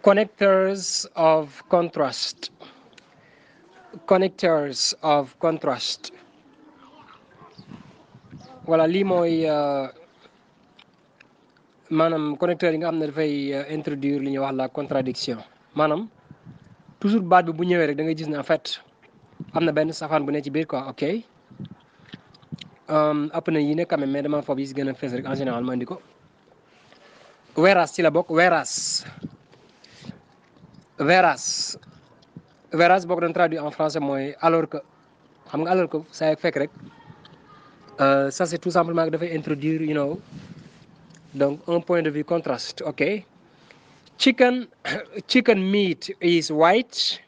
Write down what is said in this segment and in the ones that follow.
Connectors of contrast. Connectors of contrast. Voilà lii mooy maanaam connecteur yi nga xam ne dafay introduire li ñuy wax la contradiction maanaam toujours baat bi bu ñëwee rek da ngay gis ne en fait am na benn safaan bu ne ci biir quoi ok ëpp na yi ne quand même mais dama foofu yi si gën a fees rek en général ma indi ko whereas ci la bokk whereas boo ko doon traduit en français mooy alors que xam nga alors que saa fekk rek ça c'est tout simplement que dafay introduire donc un point de vue contraste ok chicken meat is white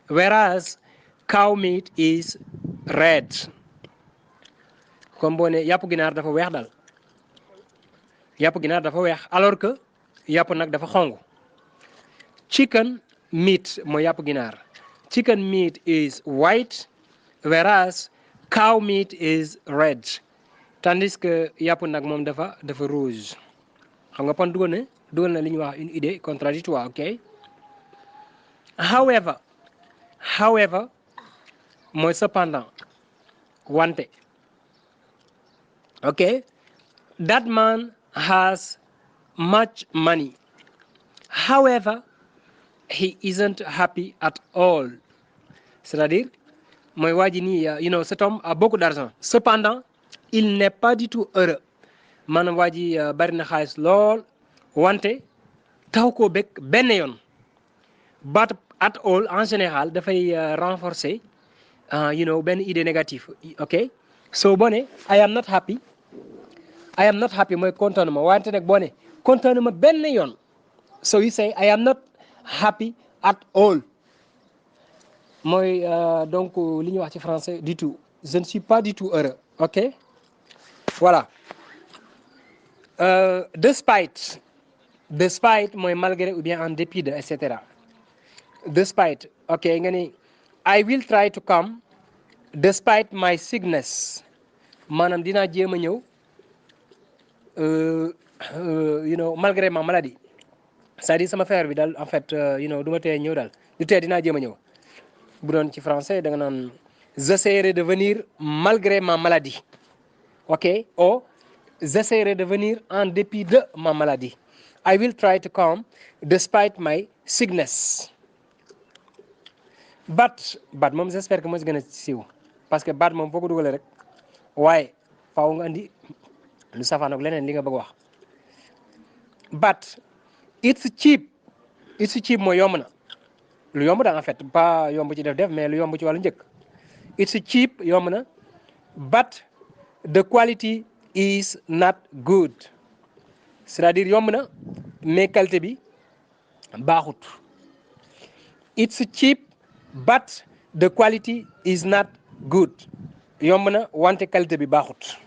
whereas cow meat is red comme boo ne yàpp ginaar dafa weex daal yàpp ginaar dafa weex alors que yàpp nag dafa xong chicken meat mooy yàpp ginaar chicken meat is white whereas cow meat is red tandis que yàpp nag moom dafa rouge xam nga pon dugal na li ñuy wax une idée contradictoire ok however mooy cependant wante ok that man has much money however he isn't happy at all c'est-à-dire mooy waa ji nii cet homme a beaucoup d'argent cependant il n'est pas du tout heureux maanaam waa ji bari na xaalis lool wante taw koo bëgg benn yoon but at all en général dafay renforcer benn idée négative ok so boo ne I am not happy mooy kontaanuma wante nag boo ne kontaanuma benn yoon so you say I am not happy at all mooy donc li ñuy wax ci français du tout je ne suis pas du tout heureux ok voilà despite mooy malgré ou bien en dépit de et cetera despite ok nga ni I will try to come despite my sickness maanaam dinaa jéem a ñëw malgré ma maladie c'est-à-dire sama feebar bi daal en fait du ma tee ñëw daal du tee dinaa jéem a ñëw bu doon ci français da nga naan j'essaierai de venir malgré ma maladie ok ou j'essaierai de venir en dépit de ma maladie I will try to come despite my sickness but moom j'espère que moo ci gën a siiw parce que but moom foo ko dugalee rek waaye faaw nga andi lu safaan ak leneen li nga bëgg wax but it's cheap mooy yomb na lu yomb da en fait pas yomb ci def mais lu yomb ci wàllu njëkk it's cheap yomb na but the quality is not good c'est-à-dire yomb na mais qualité bi baaxut it's cheap but the quality is not good yomb na wante qualité bi baaxut